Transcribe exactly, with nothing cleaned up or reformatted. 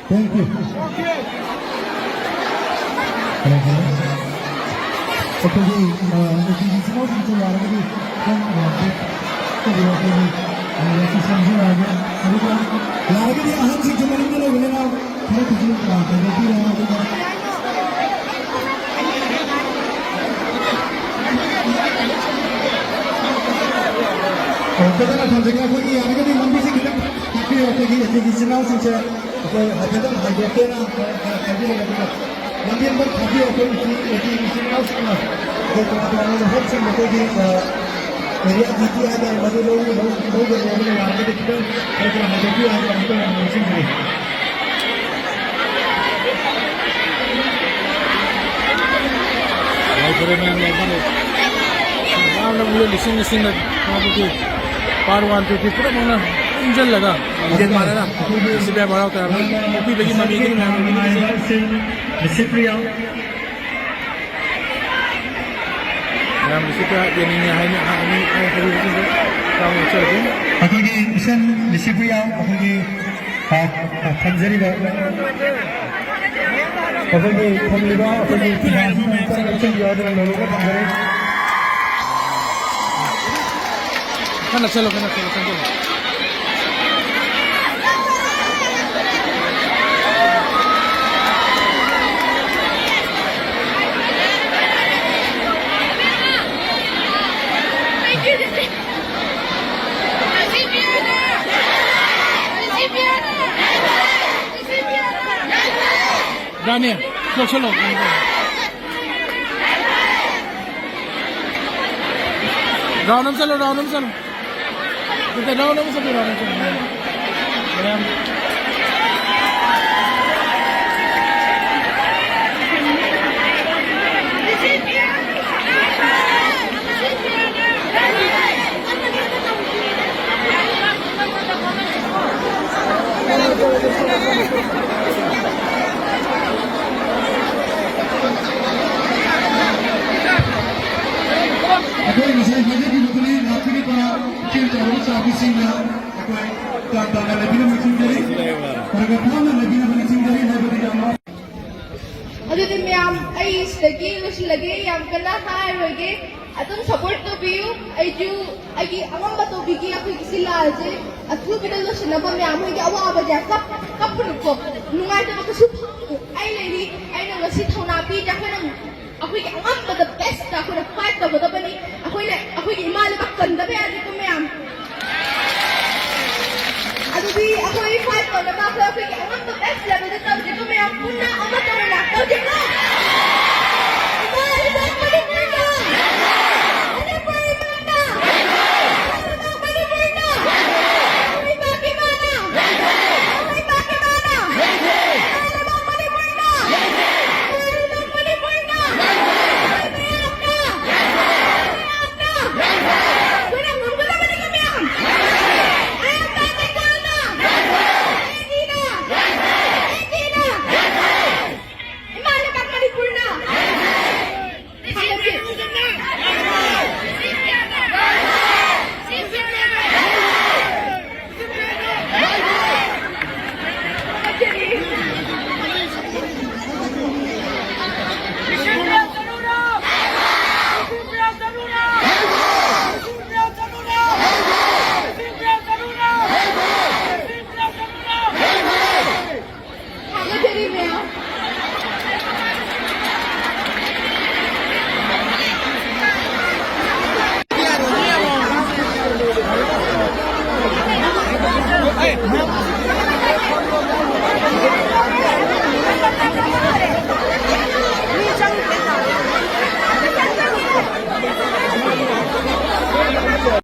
Thank you. ꯑꯩꯈꯣꯏꯒꯤ ꯑ, ꯅꯨꯄꯤꯒꯤ ꯏꯆꯤꯟ ꯏꯅꯥꯎꯁꯤꯡꯁꯨ ꯌꯥꯔꯒꯗꯤ ꯈꯤꯇꯪ ꯋꯥꯡꯊꯣꯛ-, ꯑꯩꯈꯣꯏꯒꯤ, ꯑ, ꯂꯦꯁꯟꯁꯨ ꯌꯥꯔꯒ, ꯑꯗꯨꯒ ꯌꯥꯔꯒꯗꯤ ꯑꯍꯟꯁꯤꯡꯁꯨ ꯃꯅꯤꯡꯗ ꯂꯩꯕꯅꯤꯅ ꯈꯔ ꯈꯤꯇꯪ, ꯑ, ꯀꯩꯅꯣ ꯄꯤꯔꯣ, ꯑꯗꯨꯒ ꯑꯣ, ꯐꯖꯅ ꯊꯝꯖꯒꯦ꯫ ꯑꯩꯈꯣꯏꯒꯤ ꯌꯥꯔꯒꯗꯤ ꯂꯝꯕꯤꯁꯦ ꯈꯤꯇꯪ ꯇꯥꯛꯄꯤꯌꯣ꯫ ꯑꯩꯈꯣꯏꯒꯤ ꯑꯩꯈꯣꯏꯒꯤ ꯏꯆꯤꯟ ꯏꯅꯥꯎꯁꯤꯡꯁꯦ ꯑꯩꯈꯣꯏ ꯍꯥꯏꯐꯦꯠꯇꯪ ꯍꯥꯏꯗꯣꯛꯀꯦꯅ ꯍꯥꯏꯕꯤꯔꯛꯑꯦ꯫ ꯑꯗꯨꯒ ꯂꯝꯕꯤ ꯑꯝꯇꯪ ꯊꯥꯕꯤꯌꯣ꯫ ꯑꯩꯈꯣꯏ ꯏꯆꯤꯟ-, ꯏꯆꯤꯟ ꯏꯅꯥꯎꯁꯤꯡꯅ ꯑꯩꯈꯣꯏ ꯇꯣꯉꯥꯟ ꯇꯣꯉꯥꯟꯕ ꯃꯐꯝꯁꯤꯡꯗ ꯑꯩꯈꯣꯏꯒꯤ, ꯑ, ꯑꯦꯔꯤꯌꯥ ꯗ꯭ꯌꯨꯇꯤ ꯍꯥꯏꯇꯥꯔꯦ, ꯃꯗꯨ ꯂꯧ-, ꯂꯧ-, ꯂꯧꯒꯅꯤ꯫ ꯑꯗꯨꯅ ꯌꯥꯔꯒꯗꯤ ꯈꯤꯇꯪ ꯈꯔ ꯈꯔ ꯍꯥꯏꯗꯣꯛꯄꯤꯌꯨ ꯍꯥꯏꯕ ꯑꯃꯇꯪ ꯅꯤꯡꯁꯤꯡꯖꯔꯤ꯫ ꯌꯥꯝꯅ ꯎꯏꯌꯦ, ꯂꯤꯁꯤꯡ ꯂꯤꯁꯤꯡꯅ ꯃꯥꯕꯨꯗꯤ ꯄꯥꯔꯠ ꯋꯥꯟ, ꯇꯨ, ꯊ꯭ꯔꯤ ꯄꯨꯝꯅꯃꯛꯅ ꯄꯨꯟꯁꯤꯜꯂꯒ ꯂꯤꯡꯖꯦꯜ ꯃꯥꯟꯅꯅ ꯁꯤ ꯕꯤ ꯑꯥꯏ ꯍꯔꯥꯎ ꯇꯌꯥꯝꯕ ꯑꯣꯛꯄꯤꯕꯒꯤ ꯃꯃꯤꯒꯤ ꯃꯌꯥꯝ ꯎꯕꯤꯔꯤꯕꯁꯦ꯫ ꯃꯌꯥꯝꯒꯤꯁꯨ ꯀꯌꯥ ꯌꯦꯡꯅꯤꯡꯉꯦ ꯍꯥꯏꯅ ꯍꯥꯏ-, ꯍꯥꯏ-, ꯍꯥꯏꯕꯤꯕꯁꯤꯡꯗꯣ ꯌꯥꯝꯅ ꯌꯥꯎꯖꯔꯒꯦ꯫ ꯑꯩꯈꯣꯏꯒꯤ ꯏꯆꯟ ꯂꯤꯁꯤꯄ꯭ꯔꯤꯌꯥ, ꯑꯩꯈꯣꯏꯒꯤ, ꯑ, ꯑ, ꯊꯝꯖꯔꯤꯕ, ꯑꯩꯈꯣꯏꯒꯤ ꯊꯝꯂꯤꯕ ꯑꯩꯈꯣꯏꯒꯤ ꯐꯤꯗꯥꯁꯤꯡ ꯑꯃꯇ ꯂꯧꯁꯤꯟꯕꯤꯌꯨ ꯍꯥꯏꯗꯨꯅ ꯂꯧꯔꯒ ꯊꯝꯖꯔꯤ꯫ ꯈꯔ ꯅꯛꯁꯜꯂꯣ, ꯈꯔ ꯅꯛꯁꯜꯂꯣ, ꯆꯪꯁꯜꯂꯣ꯫ ꯔꯥꯅꯤ, ꯂꯧꯁꯜꯂꯣ꯫ ꯔꯥꯎꯟ ꯑꯃ ꯆꯠꯂꯣ, ꯔꯥꯎꯟ ꯑꯃ ꯆꯠꯂꯣ꯫ ꯅꯠꯇꯦ, ꯔꯥꯎꯟ ꯑꯃ ꯆꯠꯂꯣ, ꯔꯥꯎꯟ ꯑꯃ ꯆꯠꯂꯣ꯫ ꯃꯌꯥꯝ꯫ ꯑꯩꯈꯣꯏ ꯉꯁꯥꯏ ꯍꯥꯏꯖꯈꯤꯕꯗꯨꯅꯤ, ꯂꯥꯛꯄꯤꯔꯤꯕ ꯏꯆꯦꯜ ꯆꯥꯎꯔꯕ ꯆꯥꯕꯤꯁꯤꯡꯅ ꯑꯩꯈꯣꯏ ꯇꯥꯟ ꯇꯥꯅ ꯂꯩꯕꯤꯅꯕ ꯈꯪꯖꯔꯤ꯫ ꯈꯔ ꯈꯔ ꯐꯥꯎꯅ ꯂꯩꯕꯤꯅꯕꯅꯤ꯫ ꯂꯣꯏꯁꯤꯜꯂꯒꯦ, ꯌꯥꯝ ꯀꯟꯅ ꯍꯥꯏꯔꯣꯏꯒꯦ꯫ ꯑꯗꯨꯝ ꯁꯞꯄꯣꯔꯠ ꯇꯧꯕꯤꯌꯨ꯫ ꯑꯩꯁꯨ ꯑꯩꯒꯤ ꯑꯉꯝꯕ ꯇꯧꯕꯤꯒꯦ꯫ ꯑꯩꯈꯣꯏꯒꯤ ꯁꯤ ꯂꯥꯜꯁꯦ ꯑꯊꯨꯕꯤꯗ ꯂꯣꯏꯁꯤꯟꯅꯕ, ꯃꯌꯥꯝ ꯍꯣꯏꯒꯤ ꯑꯋꯥꯕꯁꯦ ꯀꯞ ꯀꯞꯄꯅꯨꯀꯣ꯫ ꯅꯨꯡꯉꯥꯏꯇꯕ ꯀꯩꯁꯨ ꯐꯥꯎꯒꯅꯨ꯫ ꯑꯩ ꯂꯩꯔꯤ꯫ ꯑꯩꯅ ꯉꯁꯤ ꯊꯧꯅꯥ ꯄꯤꯔꯤꯁꯦ ꯑꯩꯈꯣꯏꯅ ꯑꯩꯈꯣꯏꯒꯤ ꯑꯉꯝꯕꯗ ꯕꯦꯁꯇ ꯑꯩꯈꯣꯏꯅ ꯐꯥꯏꯠ ꯇꯧꯒꯗꯕꯅꯤ꯫ ꯑꯩꯈꯣꯏꯅ ꯑꯩꯈꯣꯏꯒꯤ ꯏꯃꯥ